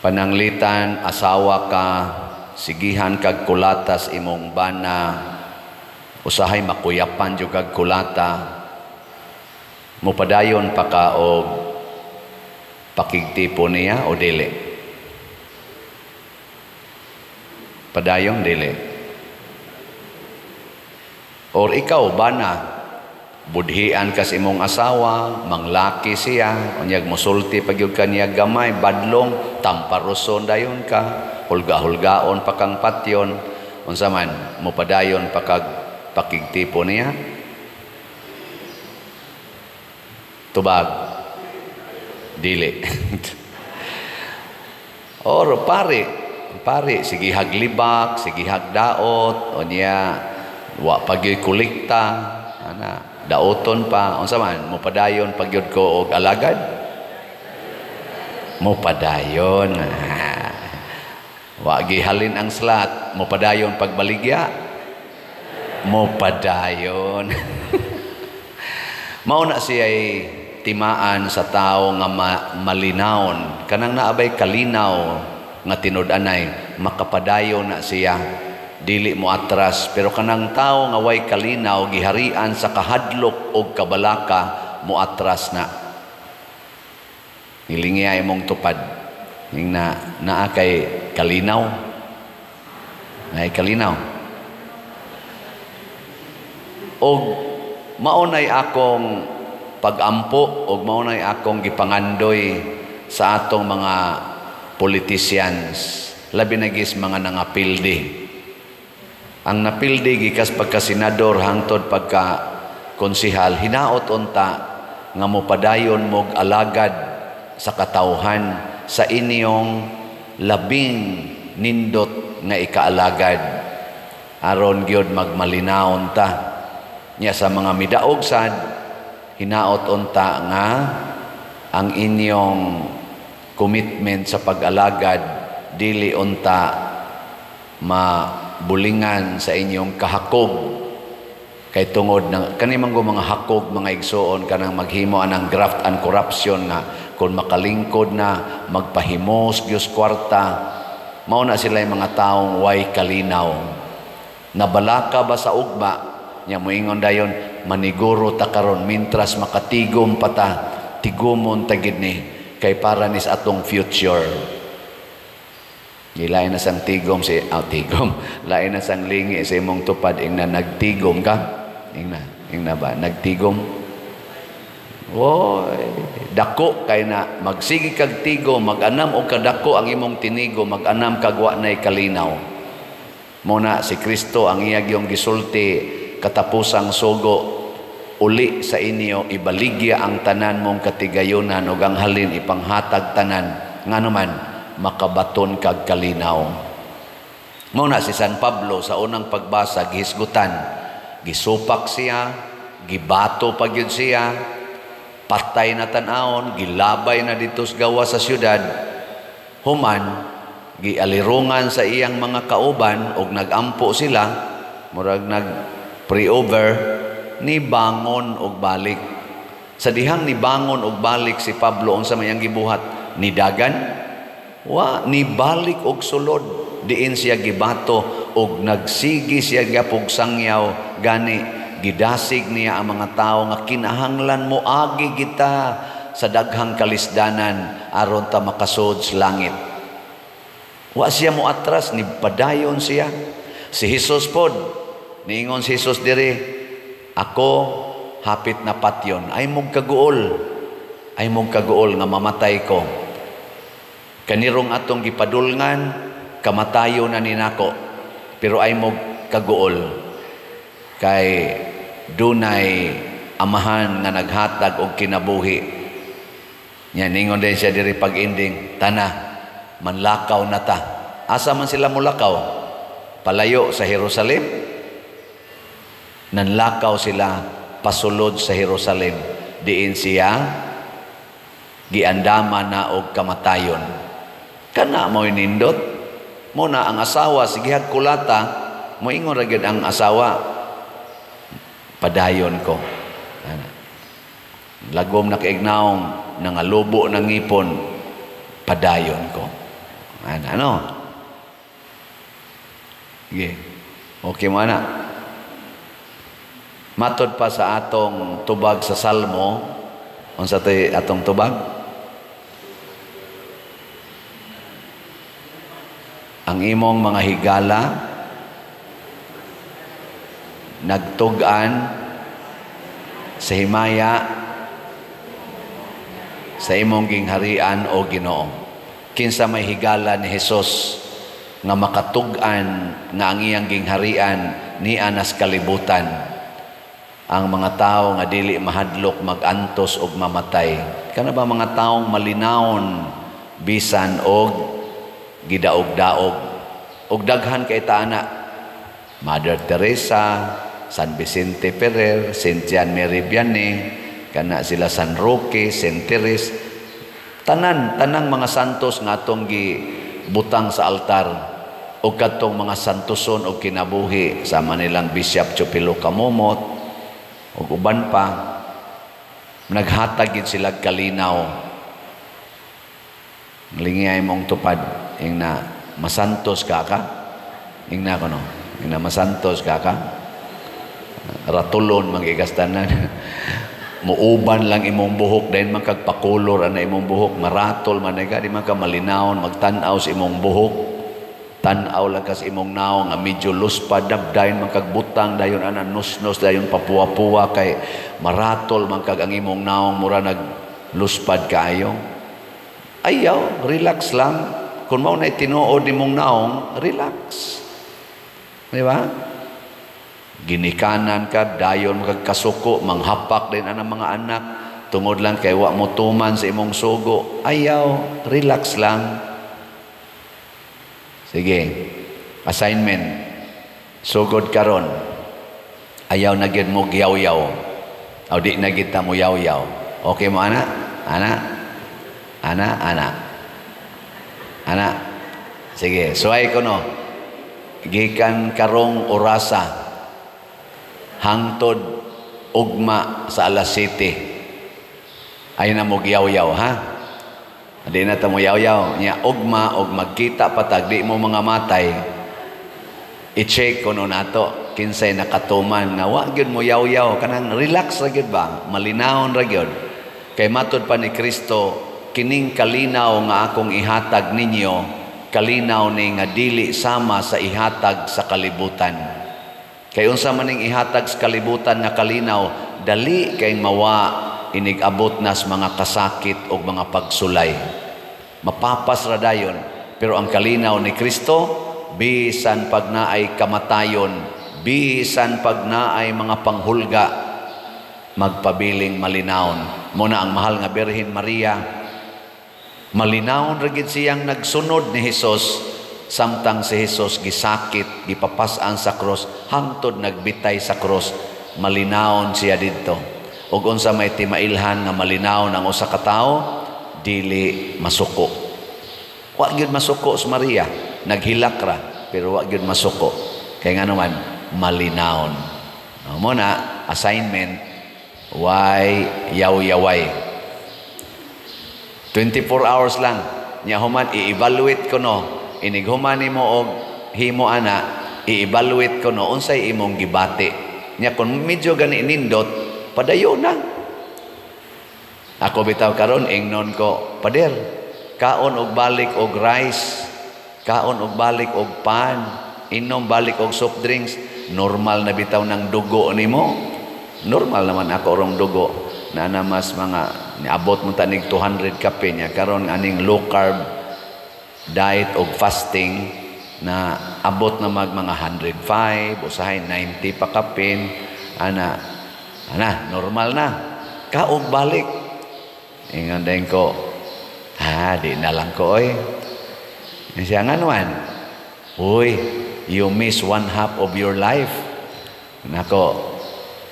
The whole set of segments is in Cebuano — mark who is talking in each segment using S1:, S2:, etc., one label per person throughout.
S1: Pananglitan asawa ka, sigihan kag kulatas imong bana, usahay makuyapan jud kag kulata, mopadayon pa ka og pakigtipo niya o dili? Padayon, dili? Or ikaw bana, budhian kas imong asawa, manglaki siya, unyag musulti pa gyud kaniya gamay, badlong, tamparoson dayon ka, hulga-hulgaon pa kang patyon, unsa man, mopadayon pa kag pakigtipo niya? Tubag, dili. Or pare, pare, sige haglibak, sige hagdaot, unya wa pa gyud kolekta, ana, daoton pa, unsa man, mopadayon pa gyud ko og alagad? Mopadayon. Wa gihalin ang slat, mopadayon pagbaligya? Mopadayon. Mao na siya'y timaan sa tao nga malinawon. Kanang naabay kalinaw nga tinud-anay, makapadayon na siya, dili mo atras. Pero kanang tao nga way kalinaw, giharian sa kahadlok og kabalaka, mo atras na. Nilingiya imong tupad. Ning na naa kay kalinaw. Naay kalinaw. Og maunay akong pagampo og maunay akong gipangandoy sa atong mga politicians, labi na gis mga nangapildi. Ang napildi gikas pagka senador hangtod pagka konsihal, hinaot unta nga mopadayon mog alagad sa katawhan sa inyong labing nindot nga ikaalagad, aron gyud magmalinawon ta. Nya sa mga midaog sad, hinaot unta nga ang inyong commitment sa pag-alagad dili unta mabulingan sa inyong kahakog. Kay tungod ng kani man mga hakog, mga igsuon, kanang maghimo anang graft and corruption nga kung makalingkod na magpahimos gyud kwarta, mao na sila yung mga taong way kalinaw. Nabalaka ba sa ugma nya moingon dayon, maniguro ta karon mintras makatigom pa ta, tigumon ta gid ni kay para nis atong future. Gilain na sang tigom si tigom. Lain na sang lingi sa imong tupad, ingna nagtigom ka. Ingna, ingna ba nagtigom? Oy, dako kay na magsige kag tigom, mag-anam og kadako ang imong tinigo, mag-anam kag wa nay kalinaw. Muna si Kristo ang iya gyung gisulti katapusang sugo, uli sa inyo ibaligya ang tanan mong katigayunan ug ang halin ipanghatag tanan, ngano man makabaton kag kalinaw. Muna si San Pablo sa unang pagbasa gihisgutan, gisupak siya, gibato pa gyud siya, patay na tan-awon, gilabay na dito sa gawas sa syudad. Human gialirungan sa iyang mga kauban og nagampo sila, murag nag pre-over, ni bangon og balik. Sa dihang ni bangon og balik si Pablo, unsa may ang gibuhat? Nidagan? Wa, ni balik og sulod. Diin siya gibato og nagsigi siya gyapog sangyaw, gani gidasig niya ang mga tao nga kinahanglan mo agi kita sa daghang kalisdanan aron ta makasud sa langit. Wa siya mo atras, ni padayon siya. Si Jesus pod, niingon si Jesus diri, ako hapit na patyon, ay mong kaguol, ay mong kaguol nga mamatay ko. Kanirong atong gipadulngan, kamatayo na ninako, pero ay mong kaguol kay dunay amahan nga naghatag og kinabuhi. Nya ningon din siya diri pag-ending, tana manlakaw na ta. Asa man sila mulakaw? Palayo sa Jerusalem. Nanlakaw sila pasulod sa Jerusalem. Diin siya giandama na og kamatayon. Kana mo'y nindot. Muna ang asawa sige kulata, moingon ra gyud ang asawa, padayon ko. Lagom na kaignaong, nangalubo ng ngipon, padayon ko. Ano? Sige. Okay mo ana. Matod pa sa atong tubag sa Salmo, unsa tay atong tubag? Ang imong mga higala nagtug-an sa himaya sa imong gingharian o Ginoo. Kinsa may higala ni Hesus nga makatug-an nga ang iyang gingharian niya nas kalibutan? Ang mga tao nga dili mahadlok magantos og mamatay. Kana ba mga taong malinawon bisan og gidaog-daog? Og daghan kay taana, Mother Teresa, San Vicente Ferrer, Saint Jean Mary Vianney, kana sila San Roque, Saint Therese, tanan tanang mga santos nga atong gibutang sa altar, og kadtong mga santoson og kinabuhi sama nilang Bishop Chupilo Camomot ug uban pa, naghatag gid sila kalinaw. Lingiyay mong tupad, ing na masantos ka ka, ing na kuno, ing na masantos ka ka, ratulon magigastanan. Muuban lang imong buhok, dayon man kag pakulor ana imong buhok, maratol man ka, di man ka malinawon magtan-aw sa imong buhok. Tan-aw lang kas imong naong nga medyo luspad, dayon man kag butang dayon ana nusnos, dayon papuwa-puwa kay maratol man kag ang imong naong mura nag luspad kaayo. Ayaw, relax lang. Kung mao na tinuod imong naong, relax. Di ba? Ginikanan ka, dayon magkasuko, manghapak din ang mga anak, tungod lang kay wa mo tuman sa imong sugo. Ayaw, relax lang. Sige, assignment. Sugod karon. Ayaw na gyud mo giyaw-yaw. O di na gyud ta mo yaw-yaw. Okay mo ana? Ana? Ana, ana. Ana. Sige, suway ko no. Gikan karong orasa hangtod ugma sa alas 7. Ay na mo giyaw-yaw, ha? Di na ta mo yaw-yaw. Nya ugma og magkita patag di mo mga matay. I-check ko no nato kinsay nakatuman nga wa gyud mo yaw-yaw, kanang relax ra gyud ba, malinawon ra gyud. Kay matod pa ni Kristo, kining kalinaw nga akong ihatag ninyo, kalinaw ni nga dili sama sa ihatag sa kalibutan. Kay unsa man ning ihatag sa kalibutan nga kalinaw, dali kay mawa inig-abot nas mga kasakit og mga pagsulay. Mapapas ra dayon, pero ang kalinaw ni Kristo, bisan pag naay kamatayon, bisan pag naay mga panghulga, magpabiling malinawon. Muna ang mahal nga Birhen Maria, malinawon ra gid siyang nagsunod ni Hesus samtang si Hesus gisakit, gipapas-an sa krus, hangtod nagbitay sa krus, malinawon siya didto. Ug unsa may timailhan nga malinawon ang usa ka tawo, dili masuko. Wa gyud masuko si Maria, naghilak ra pero wa gyud masuko. Kay ngano man, malinawon. Mo na assignment, way yaw-yaway. 24 hours lang. Nya human i-evaluate ko no. Inig human nimo og himo ana, i-evaluate ko no unsay imong gibati. Nya kun medyo gani nindot, padayon na. Ako bitaw karon ingnon ko, "Pader, kaon og balik og rice, kaon og balik og pan, inom balik og soft drinks, normal na bitaw ng dugo nimo." Normal naman ako rong dugo. Na mas mga niabot mo tanig 200 kape niya karon aning low carb diet og fasting na abot na mag mga 105, usahay 90 pa kapin ana ana normal na kaog balik. Ingon din ko, "Ha, di na lang ko oy." Siya nga naman, "Uy, you miss one half of your life." Nako,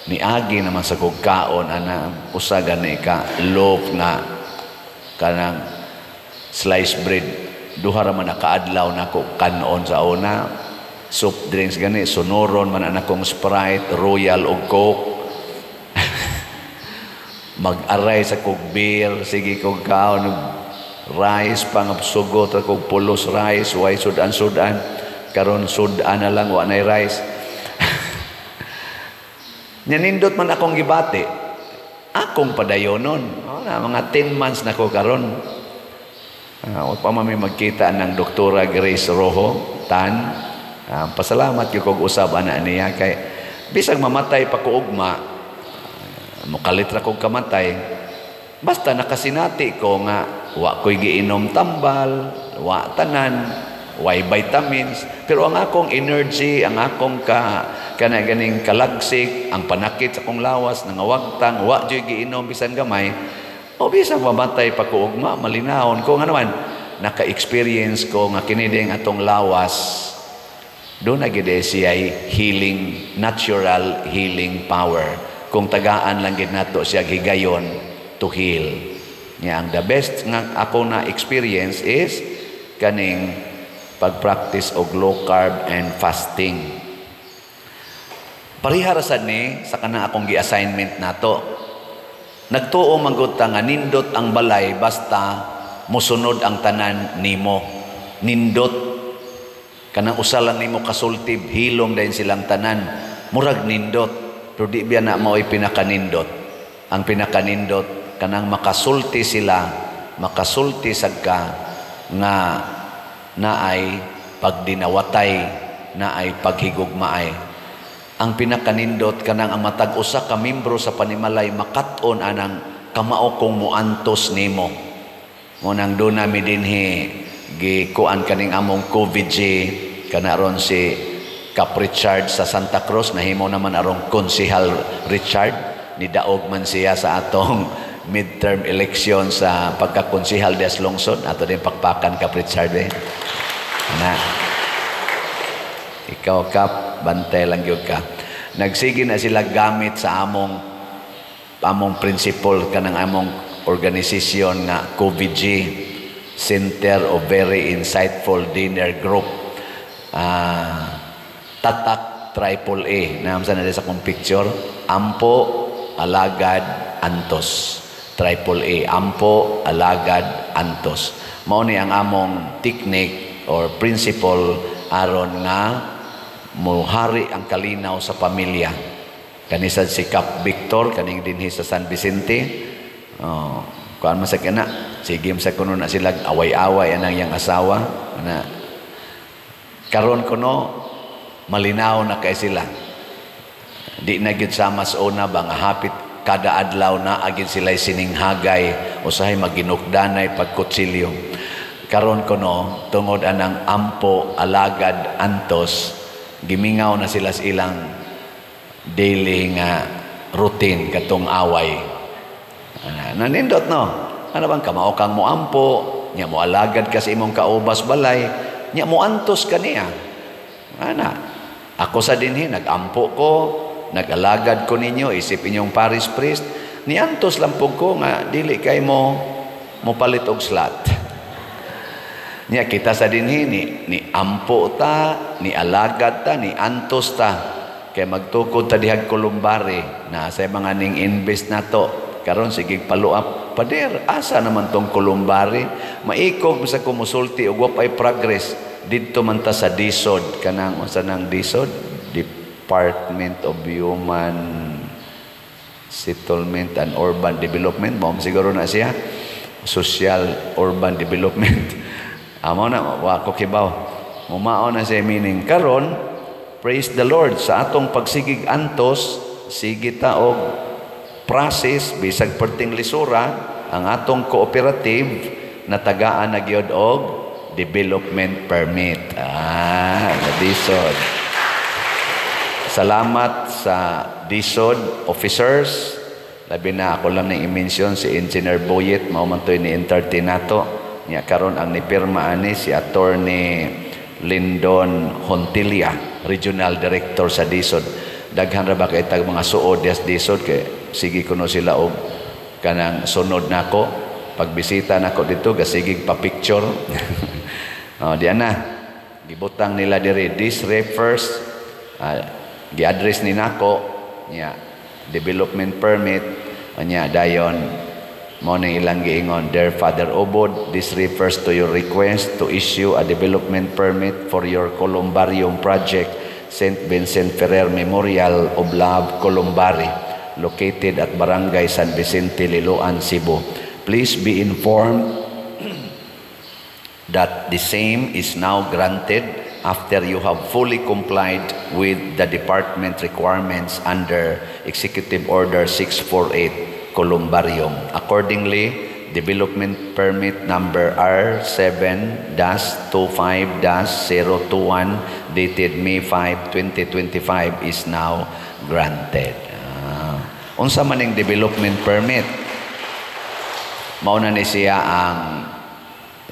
S1: niagi naman sa kog kaon ana usa gani ka loaf nga kanang sliced bread, duha ra man nakaadlaw nako kanon sa una. Soft drinks gani, sunuron man ana kong Sprite, Royal ug Coke. Mag-aray sa kog beer, sige kog kaon. Rice pa nga sugot ra kog pulos rice, way sudan-sudan. Karon sudan na lang, wa nay rice. Nya nindot man akong gibati. Akong padayonon. Oh, na, mga 10 months na ko karon. Wa pa man mi magkita ng Doktora Grace Rojo Tan. Pasalamat gyud kog usab ana niya kay bisag mamatay pa ko ugma, mokalit ra kog kamatay. Basta nakasinati ko nga wa ko'y giinom tambal, wa tanan, way vitamins, pero ang akong energy, ang akong ka kana ganing kalagsik, ang panakit sa akong lawas nangawagtang, wa juy giinom bisan gamay. O bisag mamatay pa ko ugma, malinawon ko nga naman naka-experience ko nga kini ding atong lawas do na gid siya healing, natural healing power kung tagaan lang gid nato siya higayon to heal. Nya ang the best nga ako na experience is kaning pag-practice og low carb and fasting. Pareha ra sad ni sa kanang akong gi-assignment nato. Nagtuo man gud ta nga nindot ang balay basta mosunod ang tanan nimo. Nindot kanang usa lang nimo kasultib, hilom dayon silang tanan. Murag nindot, pero di biya na mao'y pinakanindot. Ang pinakanindot kanang makasulti sila, makasulti sad ka nga naay pagdinawatay, naay paghigugmaay. Ang pinakanindot kanang ang matag usa ka membro sa panimalay makat-on anang kamao kong muantos nimo. Mo nang doon nami dinhi gikuan kaning among COVID-G kana ron si Kap Richard sa Santa Cruz, nahimo naman arong Konsehal Richard, nidaog man siya sa atong midterm election sa pagkakonsehal des lungsod. Ato din pakpakan, Kap Richard eh. Na. Ikaw, Kap, bantay lang gyud ka. Nagsige na sila gamit sa among principle kanang among organisasyon nga COVG, Center of Very Insightful Dinner Group. Tatak Triple A. Naamsa na sa akong picture. Ampo, alagad, antos. Triple A. Ampo, alagad, antos. Mao ni ang among technique or principle aron nga muhari ang kalinaw sa pamilya. Kanisad si Kap Victor kaning dinhi sa San Vicente. Oh, kuan man sa kana, sige sa kuno na sila away-away anang iyang asawa na karon kuno malinaw na kay sila. Di na gyud sama sa una ba nga hapit kada adlaw na agin sila sininghagay, usahay maginukdanay pagkutsilyo. Karon kuno tungod anang ampo, alagad, antos, gimingaw na sila sa ilang daily nga routine katong away. Nanindot no? Ano bang kamao kang moampo, nya mo alagad ka sa imong kaubas balay, nya mo antos ka niya. Ana, ako sa dinhi nagampo ko, nag-alagad ko ninyo, isip inyong parish priest, niantos lang pud ko nga dili kay mo mopalit og slot. Nya kita sa dinhi ni ampo ta, ni alagad ta, ni antos ta. Kay magtukod ta dihag columbary na sa mga ning invest nato. Karon sige follow up. Pader, asa naman tong columbary? Maikog sa kumusulti og wa pay progress. Didto man ta sa DHSUD, kanang unsa nang DHSUD? Department of Human Settlement and Urban Development. Mao siguro na siya. Social Urban Development. Amo na, wa ko kibaw. Mumao na siya meaning. Karon, praise the Lord, sa atong pagsigig antos, sige ta og process, bisag perting lisura, ang atong cooperative natagaan na gyud og development permit. DHSUD. Salamat sa DHSUD officers. Labi na ako lang nang i-mention si Engineer Boyet, mao man to'y ni-entertain nato. Nya karon ang nipirma ani si Attorney Lindon Hontilia, Regional Director sa DHSUD. Daghan ra ba kay tag mga suod des DHSUD kay sige kuno sila og kanang sunod nako pagbisita nako dito gasigig pa picture. Oh, di ana gibutang nila diri, this refers, gi-address ni nako nya development permit nya dayon. Mao ning ilang giingon, "Dear Father Obod, this refers to your request to issue a development permit for your columbarium project, St. Vincent Ferrer Memorial of Love Columbary, located at Barangay San Vicente, Liloan, Cebu. Please be informed that the same is now granted after you have fully complied with the department requirements under Executive Order 648 Columbarium. Accordingly, development permit number R7-25-021 dated May 5, 2025 is now granted." Unsa man ning development permit? Mao na ni siya ang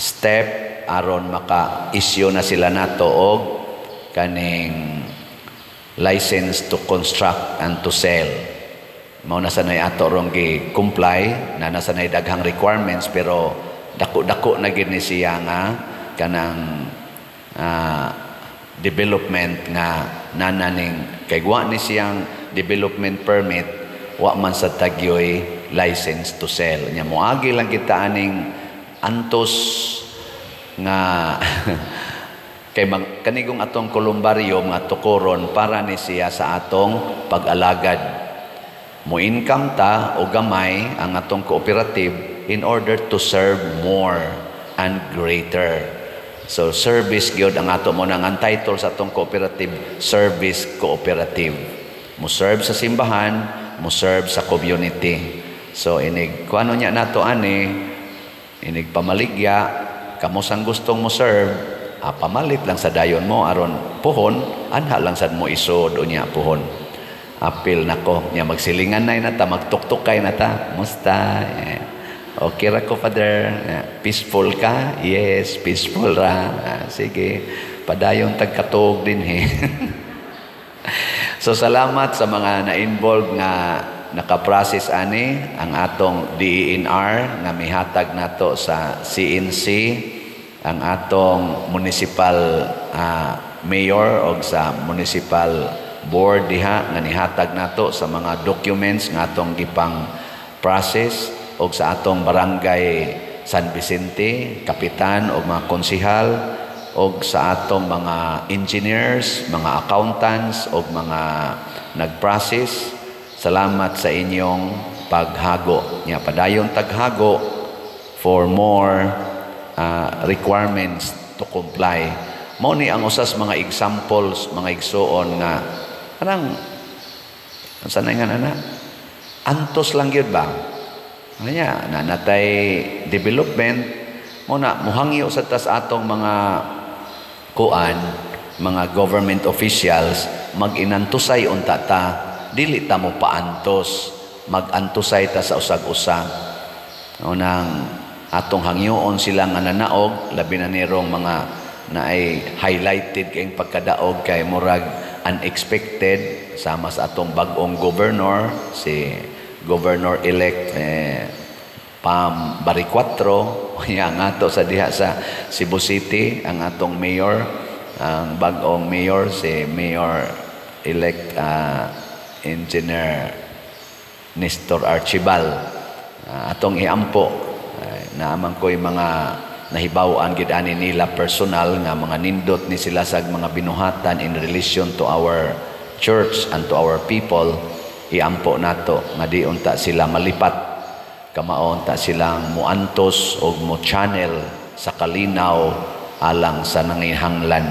S1: step aron maka-issue na sila nato og kaning license to construct and to sell. Mao na sanay ato rong gi-comply na nasa nay daghang requirements, pero dako-dako na gid ni siya nga kanang development nga nananing kay wa ni siyang development permit, wa man sa tagyoy license to sell nya. Moagi lang kita aning antos nga kay mang, kanigong atong columbarium nga tukoron para ni siya sa atong pag-alagad. Mo income ta o gamay ang atong cooperative in order to serve more and greater. So service gyud ang ato mo nang ang title sa atong cooperative, Service Cooperative. Mo serve sa simbahan, mo serve sa community. So inig kuano niya nato ani, inig pamaligya, kamo sang gustong mo serve, pamalit lang sa dayon mo aron puhon anha lang sad mo isod unya puhon. Apil nako nya, magsilingan na ta, magtuktukay na ta. "Musta?" "Eh, okay ra ko, Father." "Eh, peaceful ka?" "Yes, peaceful ra." "Ah, sige, padayon tagkatuog din he." So salamat sa mga na-involve nga naka-process ani, ang atong DENR nga mihatag nato sa CNC, ang atong municipal mayor og sa municipal board diha nga nihatag nato sa mga documents nga atong gipang process, og sa atong Barangay San Vicente, kapitan og mga konsehal, og sa atong mga engineers, mga accountants og mga nag-process. Salamat sa inyong paghago. Nya padayon taghago for more requirements to comply. Mao ni ang usas mga examples, mga igsuon, nga parang unsa na nga ana, antos lang gyud ba? Anya na natay development mo na muhangyo sa tas atong mga kuan, mga government officials, mag-inantusay unta ta, dili ta mo paantos, mag-antusay ta sa usag-usa. Unang atong hangyoon sila nga nanaog, labi na nirong mga naay highlighted kayong pagkadaog kay murag unexpected, sama sa atong bag-ong governor, si Governor-elect Pam Baricuatro ya nga ato sa diha sa Cebu City, ang atong mayor, ang bag-ong mayor, si Mayor-elect Engineer Nestor Archibal. Atong iampo naaman ko'y mga nahibaw-an gid ani nila personal nga mga nindot ni sila sa mga binuhatan in relation to our church and to our people. Iampo nato nga di unta sila malipat, kamao unta silang muantos og mo channel sa kalinaw alang sa nangihanglan.